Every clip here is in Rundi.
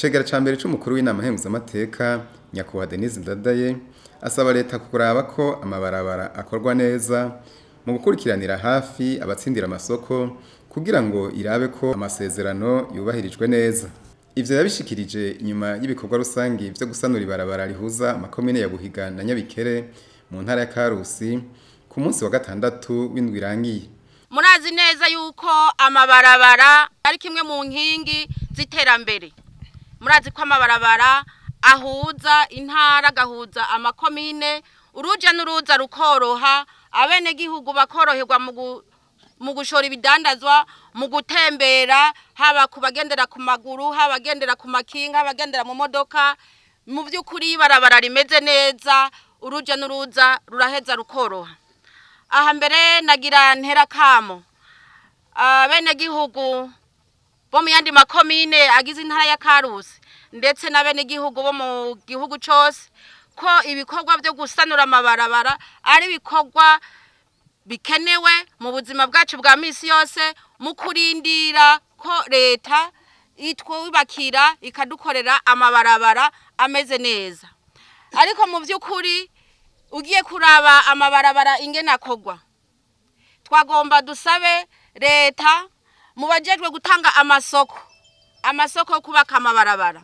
Icegera ca mbere c'umukuru w'inama nkenguzamateka, nyakubahwa Denise Ndadaye, asaba leta kuraba ko amabarabara akorwa neza mu gukurikiranira hafi abatsindira amasoko kugira ngo irabe ko amasezerano yubahirijwe neza. Ivyo yabishikirije inyuma y'ibikorwa rusangi vyo gusanura ibarabara rihuza amakomine ya Buhiga na Nyabikere mu ntara ya Karusi ku munsi wa gatandatu w'indwi irangiye. Murazi neza yuko amabarabara ari kimwe mu nkingi z'iterambere. Murazi ko amabarabara ahuza intara, agahuza amakomine, uruja n'uruza rukoroha, abenegihugu bakoroherwa mu gushora ibidandazwa, mu gutembera, haba ku bagendera ku maguru, haba abagendera ku makinga, haba abagendera mu modoka. Mu by'ukuri ibarabara rimeze neza, uruja n'uruza ruraheza rukoroha. Aha mbere nagira ntera kamo abenegihugu bo mu yandi makomine agize intara ya Karusi ndetse n'abenegihugu bo mu gihugu cose ko ibikorwa byo gusanura amabarabara ari ibikorwa bikenewe mu buzima bwacu bwa misi yose, mu kurindira ko leta itwubakira ikadukorera amabarabara ameze neza. Ariko mu by'ukuri ugiye kuraba amabarabara ingene akogwa, twagomba dusabe leta mu bajejwe gutanga amasoko, amasoko yo kubaka amabarabara,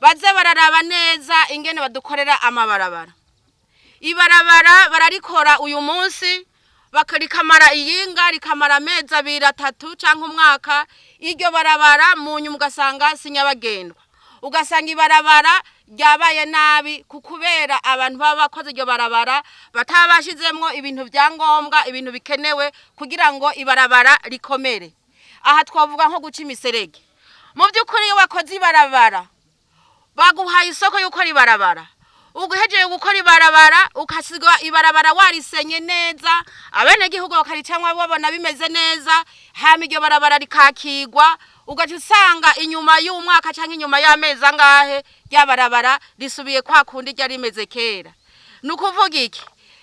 baze bararaba neza ingene badukorera amabarabara. Ibarabara bararikora uyu munsi bakarikamara iyinga, rikamara amezi abiri atatu canke umwaka, iryo barabara mu nyuma ugasanga si nyabagendwa, ugasanga ibarabara ryabaye nabi kubera abantu baba bakoze iryo barabara bataba bashizemwo ibintu vya ngombwa, ibintu bikenewe kugira ngo ibarabara rikomere. Aha twavuga nko guca imiserege. Mu by'ukuri iyo wakoze ibarabara baguhaye isoko y'ukora ibarabara, uguhejeye gukora ibarabara ukasiga ibarabara warisenye neza, abenegihugu bakaricamwa babona bimeze neza, hama iryo barabara rikakigwa, ugaca usanga inyuma y'umwaka canke inyuma y'amezi angahe rya barabara risubiye kwa kundi ryari rimeze kera. Ni ukuvuga iki?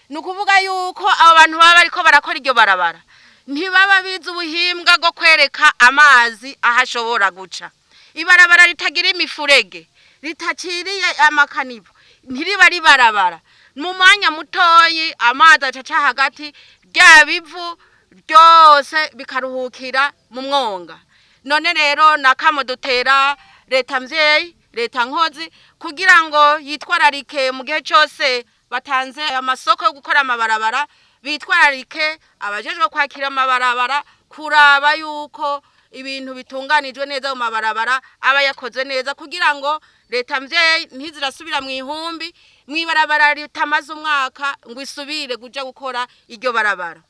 Ni ukuvuga yuko abo bantu baba bariko barakora iryo barabara ntibaba bize ubuhimbwa bwo kwereka amazi aho ashobora guca. Ibarabara ritagira imifurege, ritaciriye amakanivo, ntiriba ribarabara. Mu mwanya mutoyi amazi acaca hagati, rya bivu byose bikaruhukira mu mwonga. None rero nakamo dutera leta mvyeyi, leta nkozi, kugira ngo yitwararike mu gihe cose batanze amasoko yo gukora amabarabara, bitwararike abajejwe kwakira amabarabara kuraba yuko ibintu bitunganijwe neza mu mabarabara aba yakoze neza, kugira ngo leta mvyeyi ntizirasubira mu ihumbi mwibarabara ritamaze umwaka ngo isubire kuja gukora iryo barabara.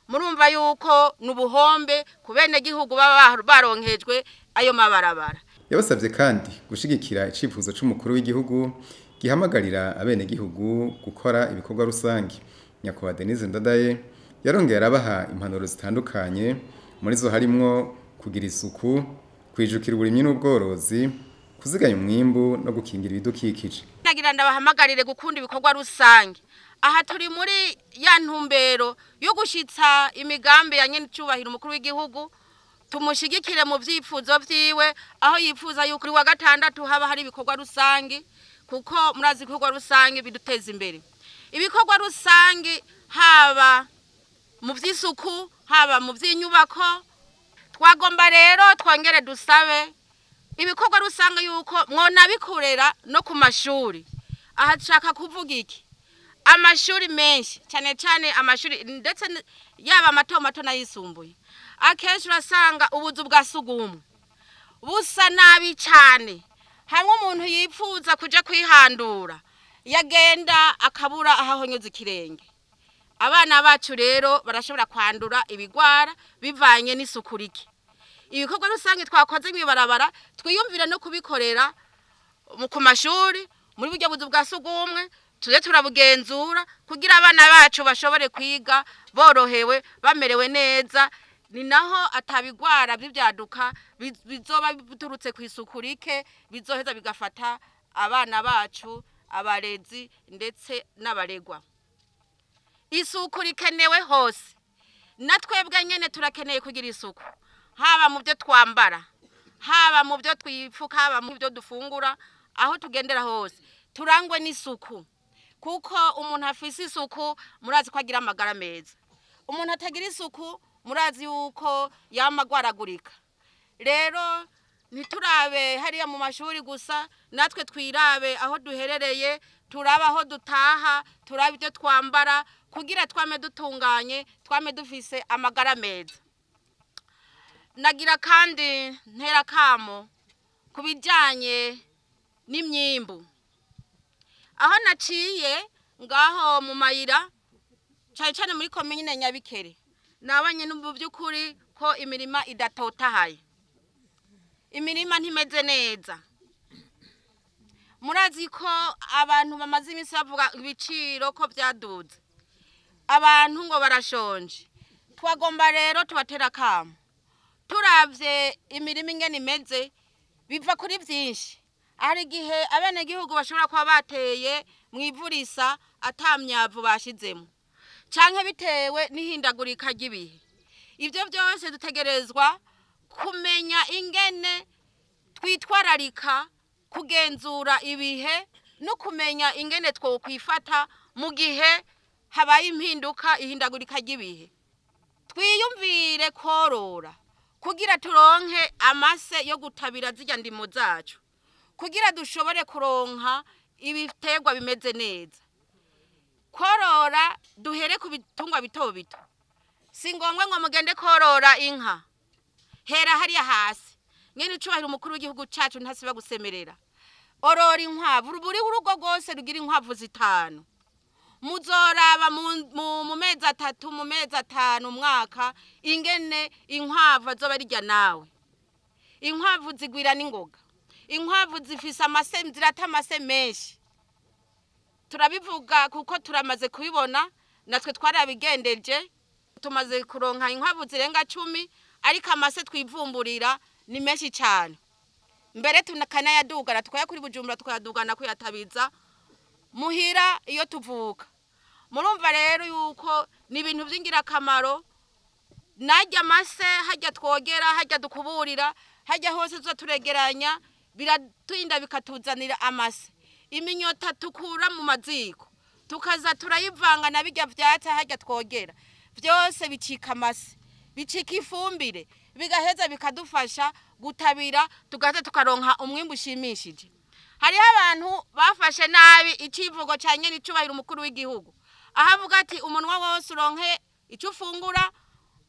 Murumva yuko nubuhombe ku benegihugu baba baronkejwe ayo mabarabara. Yabasavye kandi gushigikira icifuzo c'umukuru w'igihugu gihamagarira abenegihugu gukora ibikorwa rusangi. Nyakubahwa Denise Ndadaye yarongeye arabaha impanuro zitandukanye, muri zo harimwo kugira isuku, kwijukira uburimyi n'ubworozi, kuziganya umwimbu no gukingira ibidukikije. Nagira ndabahamagarire gukunda ibikorwa rusange. Aha turi muri ya ntumbero yo gushitsa imigambi ya nyenicubahiro umukuru w'igihugu, tumushigikire mu vyifuzo vyiwe, aho yifuza yuko wa gatandatu haba hari ibikorwa rusange, kuko murazi ibikorwa rusange biduteza imbere. Ibikorwa rusange haba mu vy'isuku, haba mu vy'inyubako. Twagomba rero twongere dusabe ibikorwa rusange yuko mwonabikorera no ku mashuri. Aha nshaka kuvuga iki? Amashuri menshi cyane cyane amashuri ndetse yaba mato mato n'ayisumbuye, akenshi urasanga ubuzu bwa sugumwe busa nabi cyane, hamwe umuntu yipfuza kuja kwihandura yagenda akabura ahahonyoza ikirenge. Abana bacu rero barashobora kwandura ibigwara bivanye n'isuku rike. Ibikorwa rusange twakoze mw'ibarabara twiyumvire no kubikorera ku mashuri muri buryo buzu bwa sugumwe, tuze turabugenzura kugira abana bacu bashobore kwiga borohewe bamerewe neza. Ni naho atabigwara by'ibyaduka bizoba biturutse ku isuku rike, bizoheza bigafata abana bacu, abarezi ndetse n'abaregwa. Isuku rikenewe hose, na twebwe nyene turakeneye kugira isuku, haba mu byo twambara, Haba mu byo twifuka, haba mu byo dufungura, aho tugendera hose turangwe n'isuku, kuko umuntu afise isuku murazi ko agira amagara meza. Umuntu atagira isuku murazi yuko yamagwaragurika. Rero ntiturabe hariya mu mashuri gusa, natwe twirabe aho duherereye, turabe aho dutaha, turabe ibyo twambara, kugira twame dutunganye, twame dufise amagara meza. Nagira kandi ntera kamo ku bijyanye n'imyimbu. Aho naciye ngaho mu mayira, cyane cyane muri komine Nyabikere, nabanye mu by'ukuri ko imirima idatotahaye, imirima ntimeze neza. Murazi ko abantu bamaze iminsi bavuga ibiciro ko byaduze, abantu ngo barashonje. Twagomba rero tubatera akamo. Turavye imirima ingene imeze, biva kuri byinshi. Hari igihe abenegihugu bashobora kuba bateye mu ivurisa ata myavu bashizemo, canke bitewe n'ihindagurika ry'ibihe. Ibyo byose dutegerezwa kumenya ingene twitwararika kugenzura ibihe no kumenya ingene twokwifata mu gihe habaye impinduka, ihindagurika ry'ibihe. Twiyumvire korora kugira turonke amase yo gutabira zirya ndimo zacu, kugira dushobore kuronka ibiterwa bimeze neza. Korora duhere ku bitungwa bito bito. Si ngombwa ngo mugende korora inka, hera hariya hasi. Nyene icubahiro umukuru w'igihugu cacu ntasiba gusemerera. Orora inkwavu, buri urugo rwose rugira inkwavu 5. Muzoraba mu mezi 3, mu mezi 5, umwaka, ingene inkwavu azoba rirya nawe. Inkwavu zigwira n'ingoga. Inkwavu zifise amase, zirata amase menshi. Turabivuga kuko turamaze kubibona, natwe twarabigendeje, tumaze kuronka inkwavu zirenga 10, ariko amase twivumburira ni menshi cyane. Mbere tunakanayadugana, tukayakura Bujumbura, tukayadugana kuyatabiza muhira iyo tuvuka. Murumva rero yuko ni ibintu by'ingirakamaro. Najya amase hajya twogera, hajya dukuburira, hajya hose tuza turegeranya, biratuinda bikatuzanira amase. Iminyota tukura mu maziko tukaza turayivanga na bijya vyatsi hajya twogera, byose bicika amase, bicika ifumbire, bigaheza bikadufasha gutabira, tugaza tukaronka umwimbu ushimishije. Hariho abantu bafashe nabi icivugo ca nyene icubahiro umukuru w'igihugu, aho avuga ati umunwa wose uronke ico ufungura,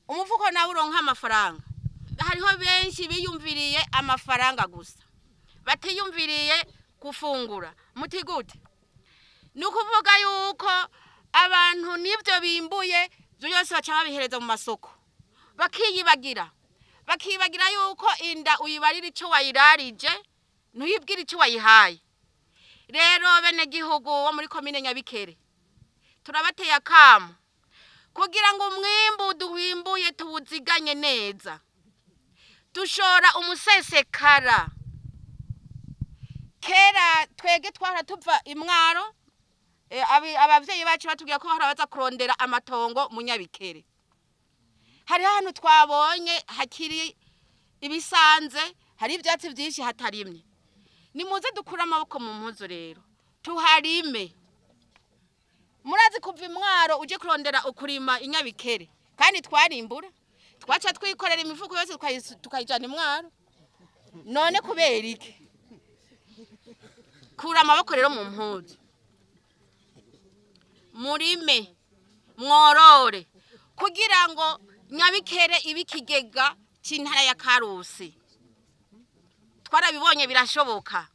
umufuko nawe uronke amafaranga. Hariho benshi biyumviriye amafaranga gusa, batiyumviriye gufungura. Muti gute? Ni ukuvuga yuko abantu n'ibyo bimbuye byose baca babihereza mu masoko, bakiyibagira, bakibagira yuko inda uyibarira ico wayirarije, ntuyibwire ico wayihaye. Rero bene gihugu wo muri komine Nyabikere, turabateye akamo kugira ngo umwimbu duhimbuye tuwuziganye neza. Dushora umusesekara. Kera twege twara tuva imwaro, abavyeyi bacu batubwira ko bahora baza kurondera amatongo mu Nyabikere. Hari hano twabonye hakiri ibisanze, hari ivyatsi vyinshi hatarimye. Nimuze dukure amaboko mu mpuzu rero tuharime. Murazi kuva imwaro uje kurondera ukurima inyabikere, kandi twarimbura, twaca twikorera imifuko yose tukayijana imwaro. None kubera iki? Kura amaboko rero mu mpuzu, murime, mworore, kugira ngo Nyabikere ibe ikigega c'intara ya Karusi. Twarabibonye birashoboka.